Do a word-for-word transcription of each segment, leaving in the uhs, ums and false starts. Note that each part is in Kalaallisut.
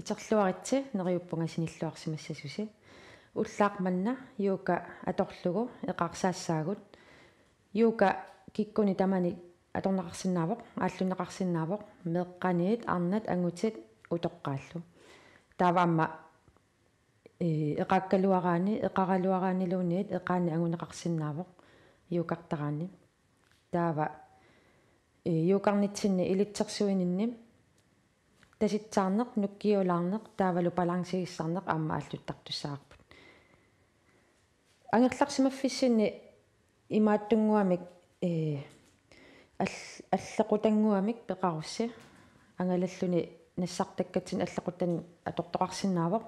Serluaritsi, neriuppunga sinilluarsimassasusi. Ullaaq manna yoga atorlugu eqaarsaassaagut. Yoga kikkuni tamani atorneqarsinnaavoq, aallunneqarsinnaavoq, meeqqaniit, arnat, angutit, utoqqaallu. Taava aamma, ee, eqaakkaluaraanni, eqaraluaraanniluunniit eqaanni anguneqarsinnaavoq yogartaraanni. Taava, ee, yogarnitsinni ilitsersuininni tasitsaarneq, nukkiulaarneq taavalu balancegissarneq aamma aalluttartussavarput. Angerlarsimaffissinni imaattunnguamik, ee, all-, allequtannguamik peqarussi. Angalalluni nassartakkatsinni allequtani atortoqarsinnaavoq.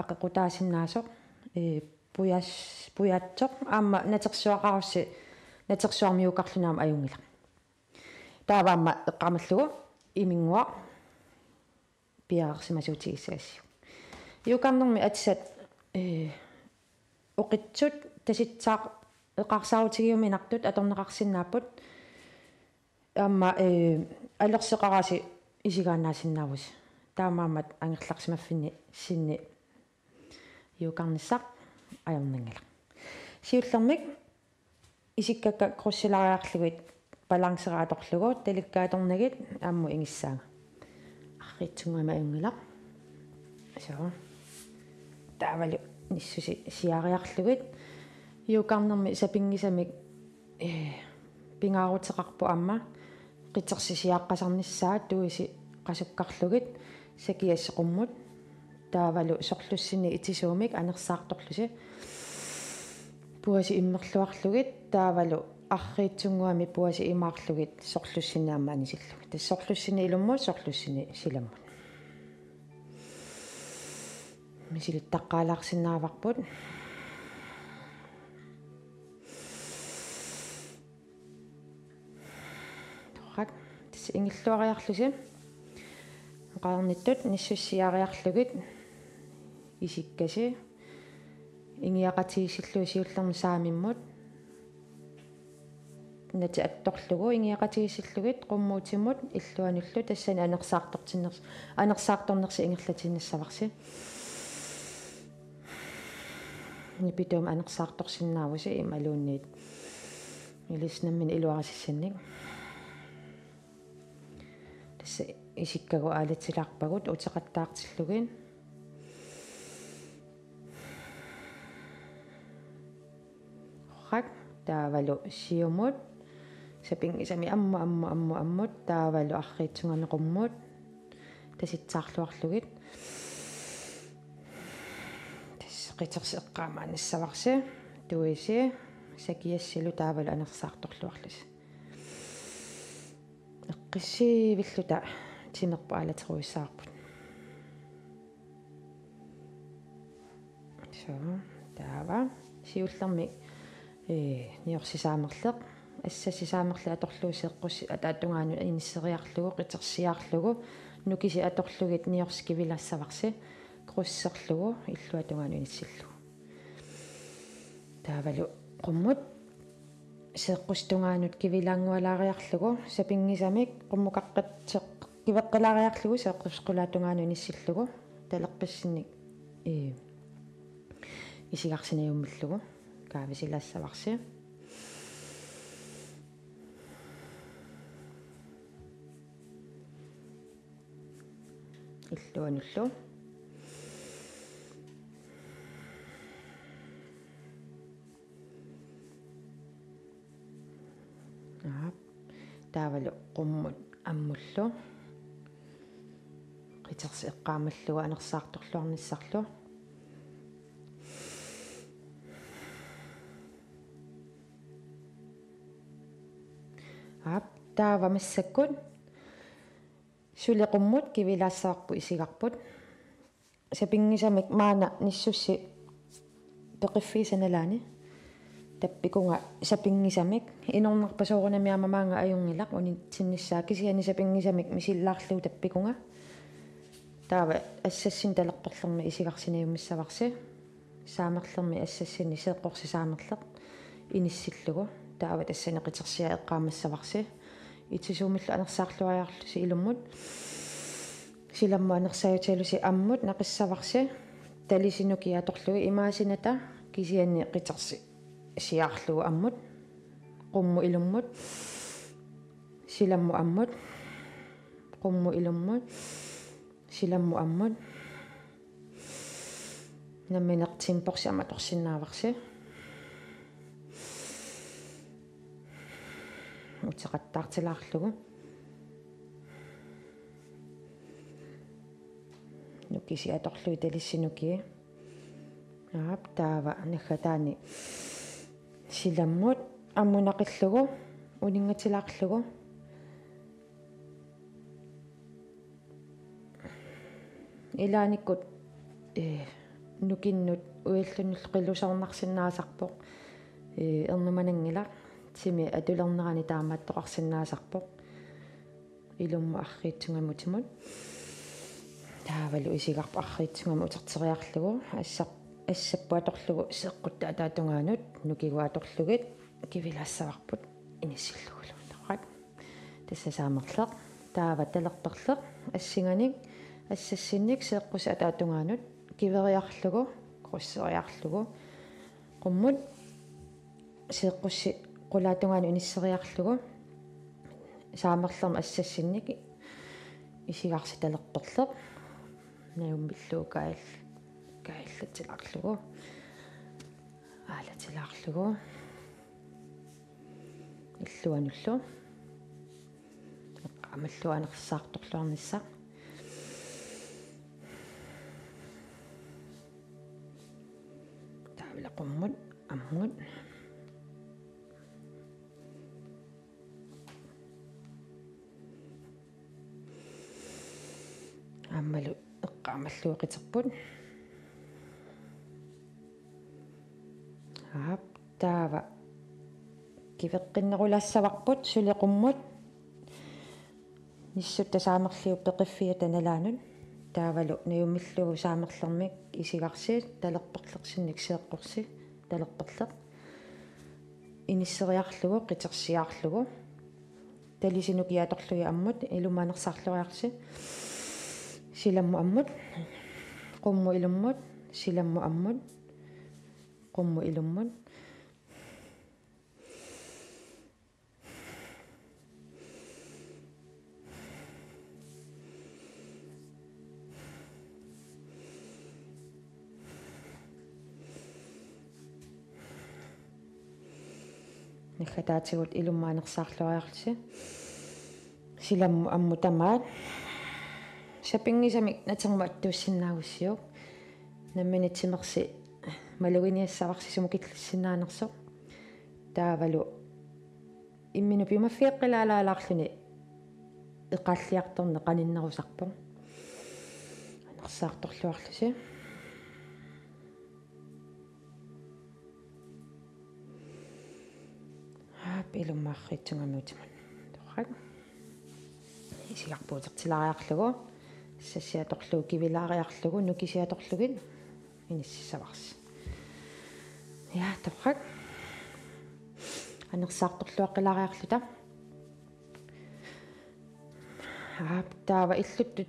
Aqequtaasinnaasoq, ee, pujas-, pujaatsoq, aamma natersuaqarussi, natersuarmi yogarluni aamma ajunngilaq. Taava aamma eqqaamallugu iminnguaq piareersimasuutigissagassiuk. Yogarnermi atisat, ee, oqitsut tasitsaat eqaarsaarutigiuminartut atorneqarsinnaapput. Aamma, ee, alerseqarasi isigaannaasinnaavusi. Taamaammat angerlarsimaffinni sinni yogarnissaq ajornanngilaq. Siullermik isikkakka krydsilaariarlugit balancera atorlugu, talikkaatornagit ammut ingissaanga. Arriitsunnguamik ajunngilaq. Suu. Taavalu nissusi siaariarlugit. Yogarnermi sapinngisamik, ee, pingaaruteqarpoq aamma qitersi siaqqasarnissaa, tuisi qasukkarlugit, sakiassi qummut. Taavalu sorlussinni itisuumik anersaartorlusi. Puasi immerluarlugit, taavalu arriitsunnguamik puasi imaarlugit sorlussinni aamma anisillugit. Tassa sorlussinni ilummut, sorlussinni silammut. Misilittaqqaalaarsinnaavarput. Torrak. Tassa ingilluariarlusi. Qaarnittut nissusi siaariarlugit isikkasi. Ingiaqatigiissillugu siullermik saamimmut. Nati attorlugu ingiaqatigiissillugit qummuutimut illuanullu tassani anersaartortinner-, anersaartornersi ingerlatiinnassavarsi. Nipituumik anersaartorsinnaavusi imaluunniit ilissi nammineq iluarisassannik. Tassa isikkagut aalatsilaarpagut uteqattaartillugit. Torrak, taavalu siumut. Sapinngisamik ammut, ammut, ammut, ammut. Taavalu arriitsunnguamik qummut. Tasitsaarluarlugit. Tassa qitersi eqqaamaannassavarsi. Tuisi, sakiassilu taavalu anersaartorluarlusi. Eqqissiivilluta timerput aalateruissavarput. Suu, taava. Siullermik, ee, niorsisaamerleq. Assassisaamerleq atorlugu seeqqussi ataatungaanut inisseriarlugu, qitersiaarlugu, nukisi atorlugit niorsik kivilaassavarsi, krydserlugu, illuatungaanut inissillugu. Taavalu qummut seeqqussi tungaanut kivilaanngualaariarlugu, sapinngisamik qummukaqqitseq kiveqqilaariarlugu, seeqqussi qulaatungaanut inissillugu, talerpassinnik, ee, isigarsineq ajummallugu, kaavisilaassavassi. Illuanullu. Aap. Taavalu qummut ammullu. Qitersi eqqaamallugu anersaartorluarnissarlu. Aap, taava massakkut suli qummut kivilaassavarput isigarput. Sapinngisamik maanna nissussi peqiffiisa nalaani. Tappikunga sapinngisamik. Inornarpa soorunami aamma maanga ajunngilaq unitsinnissaa, kisianni sapinngisamik misilaarlugu tappikunga. Taava assassinni talerperlermi isigarsineq ajummassavarsi. Saamerlermi assassinni seeqqorsi saamerleq inissillugu. Taava tassani qitersiaq eqqaamassavarsi. Itisuumillu anersaarluariarlusi ilummut. Silammut anersaatigalusi ammut naqissavarsi, talisi nukiit atorlugit imaasinata kisianni qitersi siaarlugu ammut, qummut ilummut, silammut ammut, qummut ilummut, silammut ammut. Nammineq temposi aamma atorsinnaavarsi. Uteqattaartilaarlugu. Nukisiat atorlugit talisi nukiit. Aap, taava naggataani silammut ammut naqillugu, uninngatilaarlugu. Ilaannikkut, eh, nukinnut ujallunnullu qilusoornarsinnaasarpoq. Eh, ernumananngilaq, timi atulernerani taamaattoqarsinnaasarpoq. Ilummut arriitsunnguamik utimut. Taavalu isigarput arriitsunnguamik uterteriarlugu, assap-, assapput atorlugu seeqquttat ataatungaanut, nukigooq atorlugit kivilaassavarput inissillugulu. Torrak. Tassa saamerleq. Taava talerperleq assinganik, assassinnik seeqqussip ataatungaanut kiveriarlugu, krydseriarlugu, qummut seeqqussi qulaatungaanut inisseriarlugu, saamerlermik assassinnik isigarsi talerperleq, najummillugu kaal-, kaallatsilaarlugu, aalatilaarlugu, illuanullu, eqqaamallugu anersaartorluarnissaq. Taavalu qummut ammut. Aammalu eqqaamallugu qiterput. Aap, taava kiveqqinnerulaassavarput suli qummut. Nissutta saamerliup peqiffiata nalaanut. Taavalu najummillugu saamerlermik isigarsi talerperlersinnik seeqqorsi talerperleq inisseriarlugu, qitersi siaarlugu. Talisi nukiit atorlugit ammut, ilummut anersaarluariarlusi. Silammut ammut, qummut ilummut, silammut ammut, qummut ilummut. Naggataatigut ilummut anersaarluariarlusi. Silammut ammut tamaat. Sapinngisamik natermut attuussinnaagussiuk. Nammineq timersi maluginiassavarsi sumut killissinnaanersoq. Taavalu imminut piumaffigeqqilaalaalaarluni eqaalliartorneq qaninnerusarpoq. Anersaartorluarlusi. Aap, ilummut arriitsunnguamik utimut. Torrak. Isigarput utertilaariarlugu, assassi atorlugu kivilaariarlugu, nukisiat atorlugit inississavarsi. Ja, torrak. Anersaartorluaqqilaariarluta. Aap, taava illuttut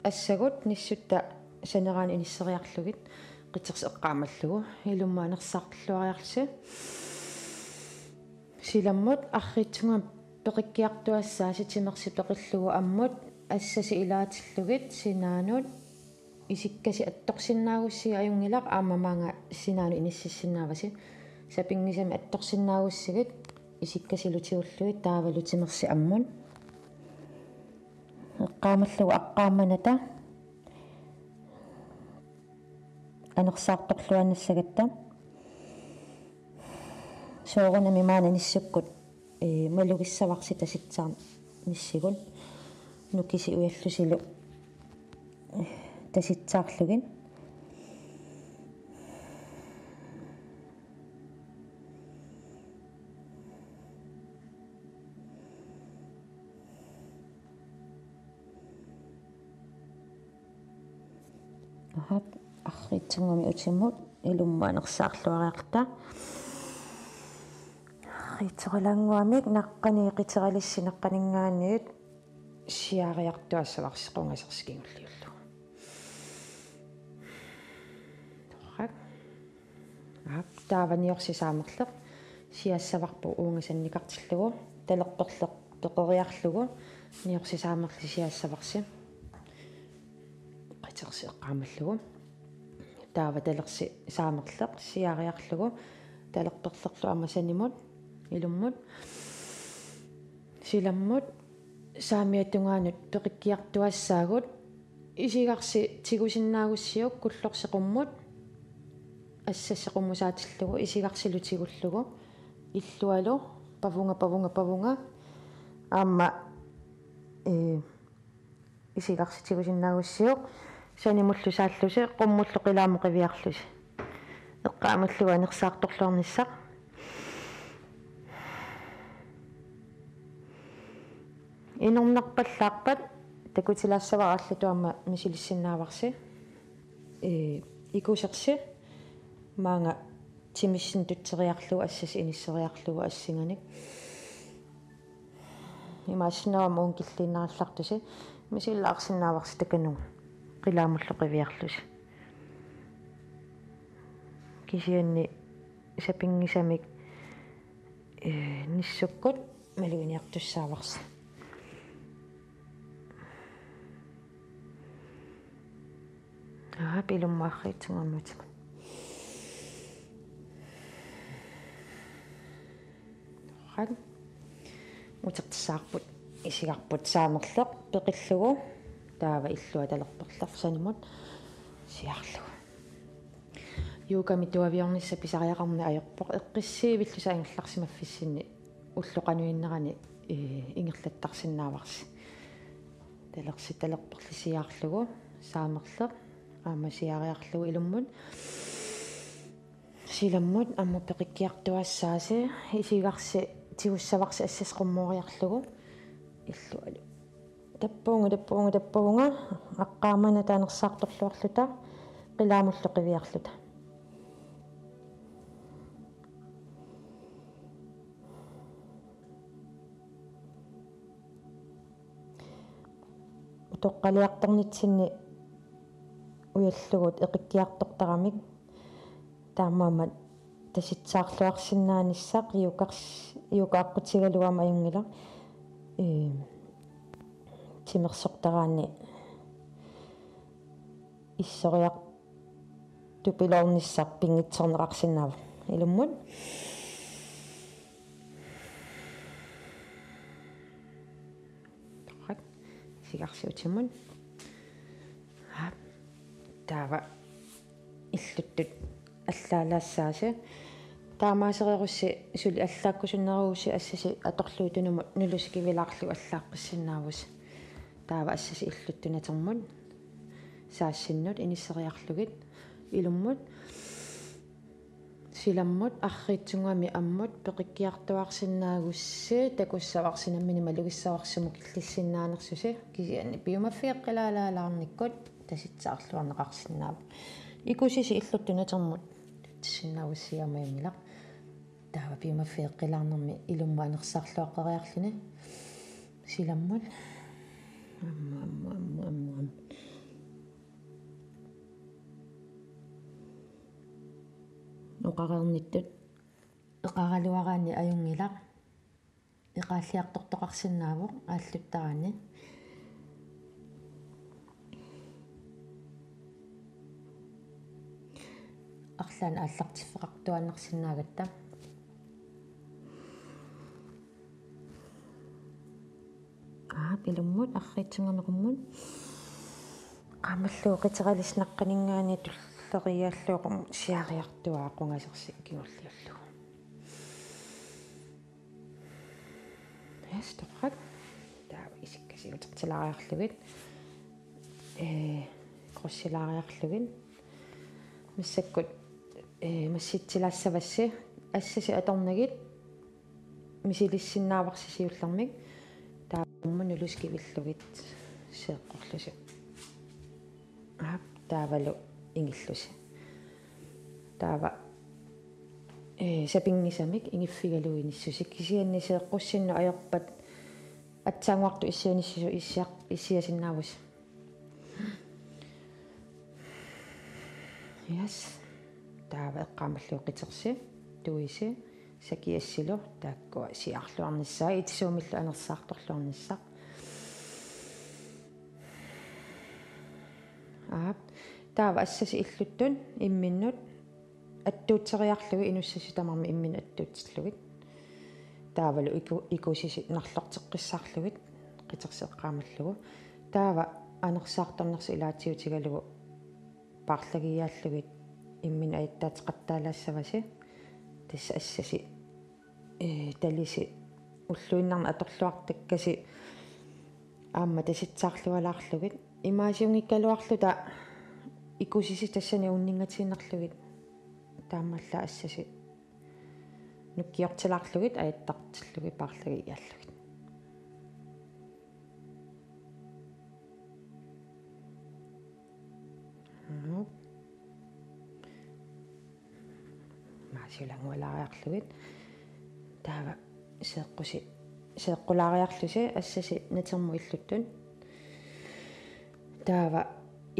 assagut nissutta saneraanut inisseriarlugit qitersi eqqaamallugu ilummut anersaartorluariarlusi. Silammut arriitsunnguamik peqikkiartuassaasi timersi peqillugu ammut assasi ilaatillugit sinaanut isikkasi attorsinnaagussigit ajunngilaq, aamma maanga sinaanut inississinnaavasi. Sapinngisamik attorsinnaagussigit isikkasi ilutiullugit taavalu timersi ammut. Eqqaamallugu aqqaammanata anersaartorluarnissagatta. Soorunami maanna nissukkut, ee, malugissavarsi tasitsaarnissigut. Nukisi ujallusilu, ee, tasitsaarlugit. Aap, arriitsunnguamik utimut ilummut anersaarluariarta. Arriitsoralaannguamik naqqaniit qiteralissi naqqaninngaanniit siaariartuassavarsi qungasersi kingulliullugu. Torrak. Aap, taava niorsi saamerleq siaassavarput uunga sannikartillugu, talerperleq peqeriarlugu, niorsi saamerleq siaassavarsi. Qitersi eqqaamallugu. Taava talersi saamerleq siaariarlugu, talerperlerlu aamma sanimut, ilummut, silammut, saamiata tungaanut peqikkiartuassaagut, isigarsi tigusinnaagussiuk kullorsi qummut, assassi qummusaatillugu, isigarsilu tigullugu, illualu, pavunga, pavunga, pavunga, aamma, ee, isigarsi tigusinnaagussiuk, sanimullu saallusi, qummullu qilaamut qiviarlusi. Eqqaamallugu anersaartorluarnissaq. Inernerpallaarpat takutilaassavara allatut aamma misilissinnaavarsi. Ee, ikusersi maanga timissinnut tutseriarlugu assasi inisseriarlugu assinganik. Imaassinnaavoq aamma uunga killiinnarallartusi, misilaarsinnaavarsi takanunga qilaamullu qiviarlusi. Kisianni sapinngisamik, ee, nissukkut maluginiartussaavarsi. Aap, ilummut arriitsunnguamik utimut. Torrak. Utertissavarput isigarput saamerleq peqillugu, taava illua talerperleq sanimut siaarlugu. Yogamik tuaviornissaq pisariaqarneq ajorpoq, eqqissiivillusi angerlarsimaffissinni ullut qanoq innerani, ee, ingerlattarsinnaavarsi. Talersi talerperleq siaarlugu, saamerleq aamma siaariarlugu ilummut, silammut ammut peqikkiartuassaasi, isigarsi tigussavarsi assasi qummooriarlugu, illualu. Tappavunga, tappavunga, tappavunga, aqqaamana taanersaartorluarluta, qilaamullu qiviarluta. Utoqqaliartornitsinni ujallugu eqikkiartortaramik, taamaammat tasitsaarluarsinnaanissaq, yogars-, yoga aqqutigalugu aamma ajunngilaq. Ee, timersortaraanni issoriartupiloornissaq pinngitsoorneqarsinnaavoq. Ilummut. Torrak. Isigarsi utimut. Aap. Taava illuttut allaalaassaasi. Taamaasereerussi suli allaakkusunnerugussi assasi atorlugu tunumut nulusikivilaarlugu allaaqqissinnaagussi. Taava assasi illuttut natermut saassinnut inisseriarlugit ilummut silammut arriitsunnguamik ammut peqikkiartuaarsinnaagussi, takussavarsi nammineq malugissavarsi sumut killissinnaanersusi, kisianni piumaffigeqqilaalaalaarnikkut tasitsaarluarneqarsinnaavoq. Ikusisi illuttut natermut tutsissinnaavusi aamma ajunngilaq. Taava piumaffigeqqilaarnermi ilummut anersaarluaqqeriarluni. Silammut. Ammut, ammut, ammut, ammut, ammut. Oqareernittut eqaraluaraanni ajunngilaq. Eqaalliartortoqarsinnaavoq aalluttaraanni. Arlaannik aallartiffeqartuaannarsinnaagatta. Aap, ilummut arriitsunnguamik qummut. Qaamallugu qiteralissi naqqaninngaanniit tulleriiaallugu qummut siaariartuaa qungasersi kingulliullugu. Yes, torrak. Taava isikkasi utertilaariarlugit. Ee, krossilaariarlugit. Massakkut, ee, massitsilaassavassi assasi atornagit misilissinnaavarsi siullermik. Taava ammut nulusikivillugit seeqqorlusi. Aap, taavalu ingillusi. Taava, ee, sapinngisamik ingiffigalugu inissusi, kisianni seeqqussinnut ajorpat Aatsaannguartut issianissisu issiaq-, issiasinnaavusi. Yes. Taava eqqaamallugu qitersi, tuisi, sakiassilu, taakkua siaarluarnissaat, itisuumillu anersaartorluarnissaq. Aap. Taava assasi illuttut imminnut attuutseriarlugit inussasi tamarmik imminnut attuutsillugit. Taavalu iku-, ikusisi narlorteqqissaarlugit qitersi eqqaamallugu. Taava anersaartornersi ilaatigut tigalugu paarlagiiaallugit imminnut ajattaateqattaalaassavasi. Tassa assasi, ee, talisi ulluinnarni atorluartakkasi aamma tasitsaarlualaarlugit. Imaasiunngikkaluarluta ikusisi tassani uunninngatiinnarlugit. Taamaallaat assasi nukkiortilaarlugit ajattartillugit paarlagiiaallugit. Aap. Maasiulaanngualaariarlugit. Taava seeqqusi-, seeqqulaariarlusi assasi natermut illuttut. Taava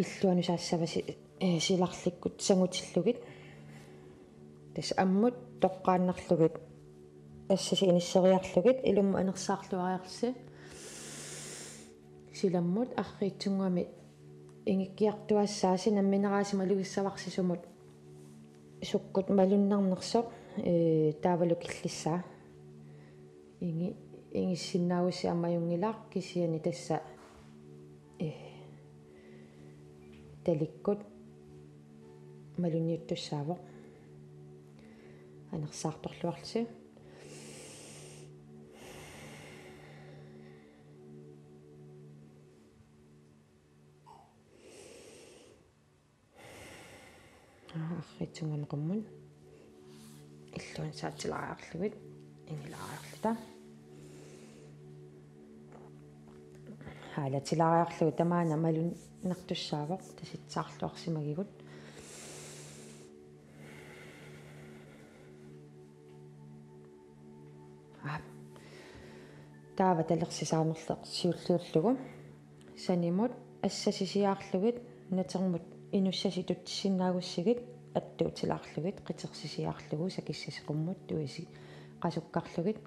illuanut saassavasi, ee, silarlikkut sangutillugit. Tassa ammut toqqaannarlugit assasi inisseriarlugit, ilummut anersaarluariarlusi. Silammut arriitsunnguamik ingikkiartuaassaasi, nammineraasi malugissavarsi sumut sukkut malunnarnersoq, ee, taavalu killissaa. Ingi-, ingissinnaagussi aamma ajunngilaq, kisianni tassa, ee, talikkut malunniuttussaavoq. Anersaartorluarlusi. Arriitsunnguamik qummut. Illuanut saatsilaariarlugit ingilaariarluta. Haalatilaariarlugu tamaana malunnartussaavoq, tasitsaarluarsimagigut. Aap. Taava talersi saamerleq siulliullugu. Sanimut assasi siaarlugit, natermut inussasi tutsisinnaagussigit, attuutilaarlugit, qitersi siaarlugu, sakissasi qummut, tuisi qasukkarlugit.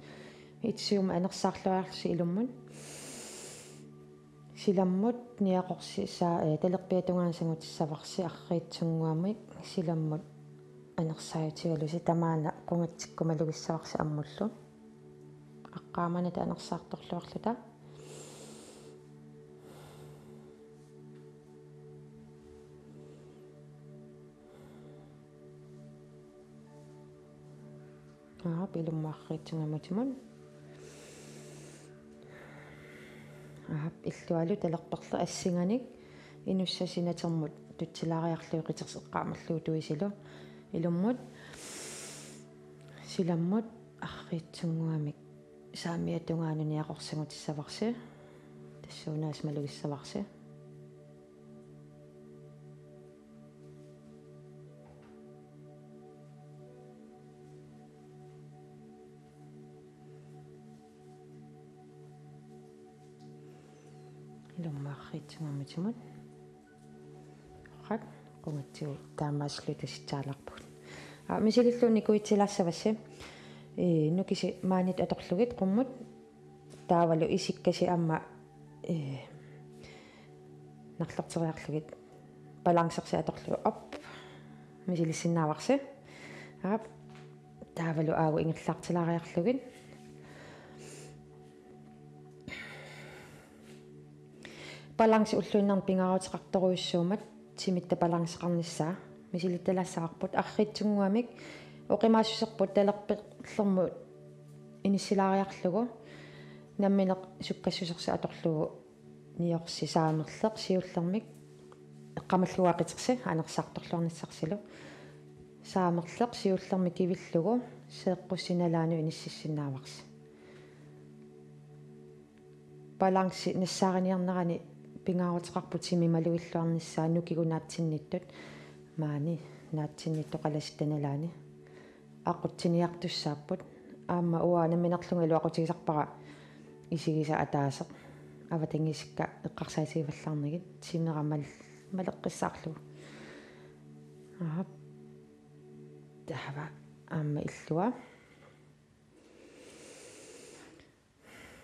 Itisuumik anersaarluariarlusi ilummut. Silammut niaqorsi saa-, ee, talerpiata tungaanut sangutissavarsi arriitsunnguamik silammut anersaajutigalusi, tamaana qungatsikkut malugissavarsi ammullu. Aqqaamanata anersaartorluarluta. Aap, ilummut arriitsunnguamik utimut. Aap, illualu talerperleq assinganik inussasi natermut tutsilaariarlugu qitersi eqqaamallugu tuisilu. Ilummut silammut arriitsunnguamik saamiata tungaanut niaqorsi sangutissavarsi. Tassuunaasiit malugissavarsi. Ilummut arriitsunnguamik utimut. Qaq, qungatsigut taamaasilluta tasitsaalaarpugut. Aa, misililluunniit nikuitsilaassavassi. Ee, nukisi maaniittut atorlugit qummut. Taavalu isikkasi aamma, ee, narlorteriarlugit balancersi atorlugu op. Misilissinnaavarsi. Aap. Taavalu aagu ingerlaartilaariarlugit. Balance ulluinnarni pingaaruteqartorujussuummat timitta balanceqarnissaa. Misilittalaassavarput arriitsunnguamik oqimaassuserput talerperlermut inissilaariarlugu nammineq sukkassusersi atorlugu niorsi saamerleq siullermik eqqamallugu qitersi anersaartorluarnissarsilu. Saamerleq siullermik kivillugu seeqqussi nalaanut inississinnaavarsi. Balanci nassaariniarnerani pingaaruteqarpoq timi malugilluarnissaa nukigut naatsinnittut, maani naatsinnittut qalasitta nalaani aqutsiniartussaapput. Aamma uanga namminerlunga iluaqutigisarpara Isigisaq ataaseq avatangiisikka eqqarsaatigivallaarnagit sinnera mal-, maleqqissaarlugu. Aap. Taava aamma illua.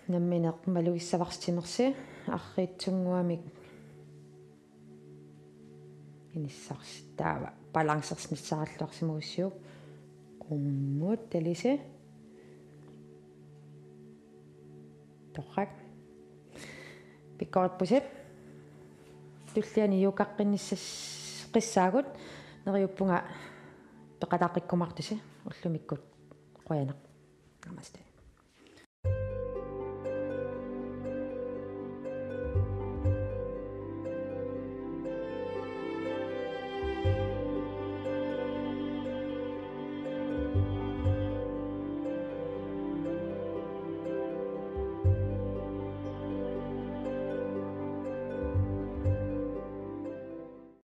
Nammineq malugissavarsi timersi arriitsunnguamik inissarsi taava balancersinissaralluarsimagussiuk qummut talisi. Torrak. Pikkorippusi. Tulliani yogaqqinnissassaagut neriuppunga peqataaqqikkumaartusi ullumikkut qujanaq. Namaste.